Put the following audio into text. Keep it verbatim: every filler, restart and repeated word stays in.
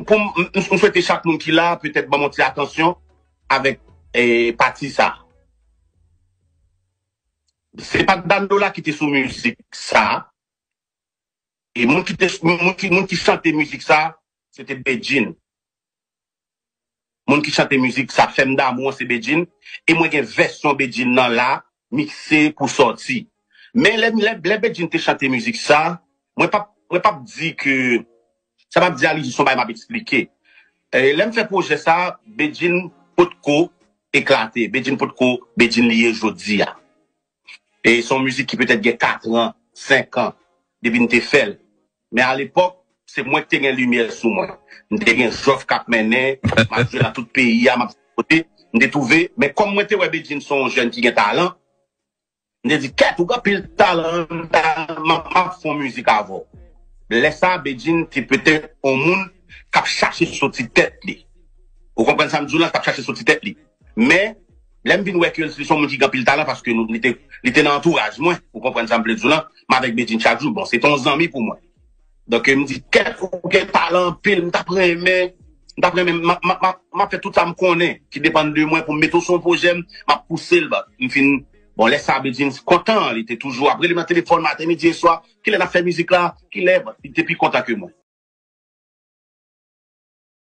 pou m, m, m swete chak moun ki la, petèt ban m yon ti atansyon avèk eh, pati sa. Se pa Danola ki te sou mizik sa. E moun ki te moun ki, moun ki chante mizik sa, se te Bedjine. Moun ki chante mizik sa, Fè m damou an, se Bedjine. E mwen gen vèsyon Bedjine nan la, mikse pou sòti. Men lè, lè, lè Bedjine te chante mizik sa, mwen p ap, mwen p ap di ke, sa m ap di a, li jis yon bagay m ap eksplike. E, lè m fè pwojè sa, Bedjine potko eklate. Bedjine potko Bedjine li ye jodi a. E se yon mizik ki petèt gen kat an, senk an, depi m te fè l. Men alepòk, se mwen ki te gen limyè sou mwen. M te gen jòf k ap mennen, m ap jwe nan tout peyi a, m ap kote. M te twouve, men kòm mwen te wè Bedjine se yon jèn ki gen talan, m te di, kèt, ou gen anpil talan, m ta- m ap m ap fè yon mizik avè w. Lè sa a, Bedjine te petèt yon moun k ap chache soti tèt li. Ou konprann sa m di w lan, k ap chache soti tèt li. Men, lè m vin wè ke se yon moun ki gen anpil talan, paske nou, li te, li te nan antouraj mwen, ou konprann sa m vle di w lan, m avèk Bedjine chak jou. Bon, se te yon zanmi pou mwen. Donk, m di, kèt, ou gen talan anpil, m t ap renmen, m t ap renmen, m ap- m ap- m ap- m ap fè tout sa m konnen, ki depann de mwen, pou m mete w sou yon pwojè, m ap pouse l, m fin, bon, lè sa, Bedjine kontan, li te toujou ap rele m nan telefòn maten, midi e swa, kilè n ap fè mizik la, kilè, li te pi kontan ke mwen.